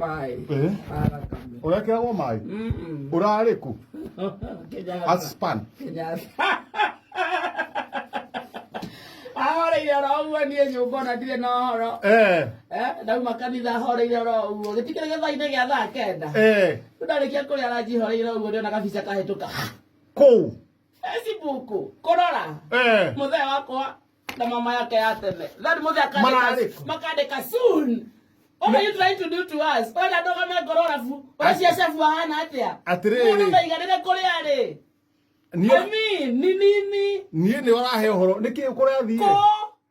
maĩ Eh? ma thakame. Ũrekĩragwo maĩ? Mm. Ũrarĩ kũ? Kenyatta. Aspan. Kenyatta. Ahoreire oro ũguo niĩ nyũmba ona ndirĩ na ũhoro. Eh. Eh, ndauma kanitha horeire oro ũguo. Gĩtikĩrĩ gĩthaa-inĩ gĩa thaa 9. Eh. Rĩu ndarĩkia kũrĩa ranji horeire ũguo ndĩona gabica kahĩtũka. Kũu. Facebook kũrora. Eh. Mũthee wakwa na mama yake ya tene. Then mũthee Mararĩ akandĩka kũ? makandĩka soon. What are you trying to do to us? Wenda ndũgame ngoro rabu. Ũreciria cebu ahana atĩa? Atĩrĩrĩ. Mũndũ ndaiganĩre kũrĩa arĩ. Niĩ I mean, ni nini? niĩ nĩ ũrahe ũhoro. Nĩkĩ kũrathire? Kũ?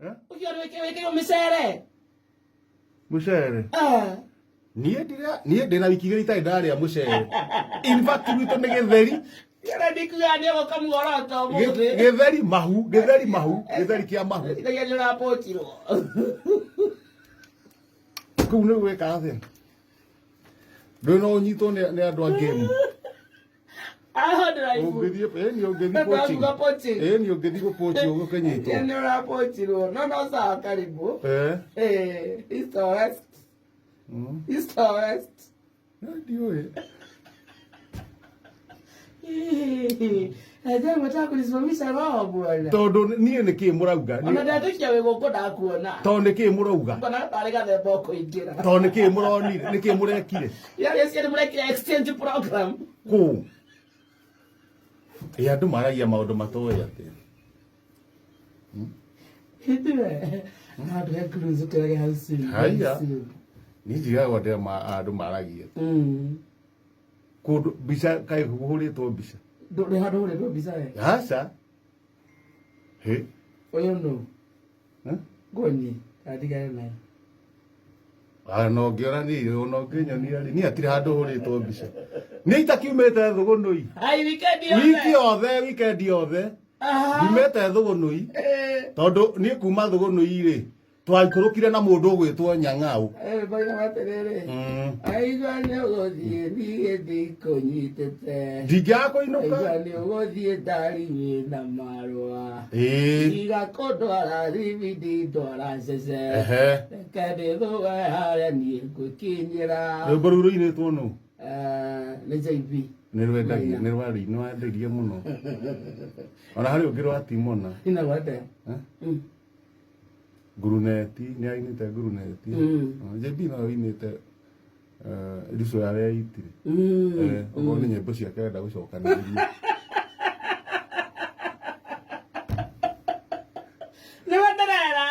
Eh? Ũcio wĩkĩrwo mĩcere. Mũcere. Eh. Niĩ ndira niĩ ndĩna wiki igĩrĩ itarĩ ndarĩa mũcere. In fact gwitũ nĩ gĩtheri. Yara ndikuga nĩ ũgũka muoroto ũmũthĩ. Gĩtheri mahu, gĩtheri mahu, gĩtheri kĩa mahu. Ndikagia nĩ ũrapotirwo. Kũu nĩ gwĩka atĩa? Ndũĩ no ũnyitwo nĩ nĩ andũ a game. Aho ndĩraigua. Ũngĩthiĩ ĩni ũngĩthiĩ poaching. Ndĩraigua poaching. Ĩni ũngĩthiĩ gũpochi ũgũkĩnyitwo. Nĩ ũrapotirwo. No no sawa karibu. Eh. Eh, east or west? East or west? Ndiũĩ. Aje mtaka kunisimamisha roho bwana. Tondũ niĩ nĩ kĩĩ mũrauga? Ona ndetĩkia wĩ gũkũ ndakuona. Tondũ nĩ kĩĩ mũrauga? Ngona tarĩ gathemba ũkũingĩra. Tondũ nĩ kĩĩ mũronire? Nĩ kĩĩ mũrekire? Yaani cia nĩ mũrekire exchange program. Kũu. Ĩ andũ maragia maũndũ matoĩ atĩa? Hĩndĩ handũ he cruise ũkĩrage hau soon. Haiya. Niĩ njigagwo ndĩa andũ maragia. Kũndũ mbica kaĩ kũhũrĩtwo mbica. Ndũrĩ handũ hũrĩtwo mbica we. Aca. Hĩ. Ũyũ nũ? Eh? Ngũnyi. Ndigane naye. Ah, no ngĩona niĩ ona ũngĩnyonia rĩ niĩ hatirĩ handũ hũrĩtwo mbica. Niĩ itakiumĩte thũgũnũi. Ai weekend yothe. Wiki yothe, weekend yothe. Aha. Nyumĩte thũgũnũi. Eh. Tondũ niĩ kuma thũgũnũi rĩ, twaikũrũkire na mũndũ ũgwĩtwo Nyang'au. Eh, boiga atĩrĩrĩ. Aigua nĩ ũgũthiĩ niĩ ndikũnyitĩte. Ndingĩaga kũinũka. Aigua nĩ ũgũthiĩ ndari wĩna marũa. Ĩĩ. Tiga kũndwara ribindi ndwara cece. Ehe. Reke ndĩthũe harĩa niĩ ngwĩkinyĩra. Rwĩmbo rũu rũinĩtwo nũ? Eh, nĩ JB. Nĩ rwendagia, nĩ rwarĩ, nĩ rwendagia mũno. Ona harĩ ũngĩ rwa Timona. Inagwo atĩa? Eh? Nguruneti, nĩ ainĩte nguruneti. JB no ainĩte Rico ya arĩa aitire. Eh, okorwo nĩ nyĩmbo ciake arenda gũcokanĩrĩria. Nĩwe ndĩrera.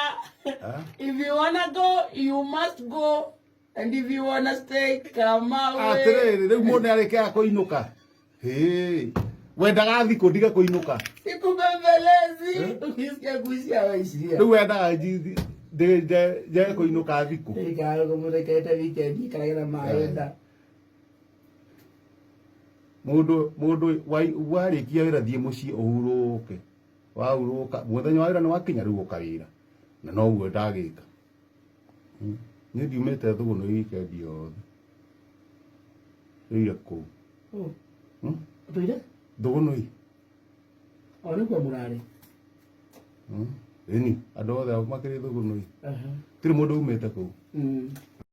Ah? If you wanna go, you must go. And if you wanna stay, come away. Atĩrĩrĩ, rĩu mũndũ nĩarĩkĩaga kũinũka. Hĩ, wendaga thikũ ndige kũinũka. Sikubembelezi. Ukisikia kuishia waishia. Rĩu wendaga njage kũinũka thikũ. Ikara kũmũrekete weekend ikarage na maĩ nda. Mũndũ mũndũ warĩkia wĩra thiĩ mũciĩ ũhurũke. Wahurũka, mũthenya wa wĩra nĩ wakinya rĩu ũka wĩra. Na noguo ndagĩka. Niĩ ndiumĩte thũgũnũ weekend yothe. Ndũire kũu. Oh. Hmm? Ndũire? Thũgũnũi. O nĩkuo mũrarĩ. Hmm? Ĩni, andũ othe makĩrĩ thũgũnũi. Tirĩ mũndũ umĩte kũu.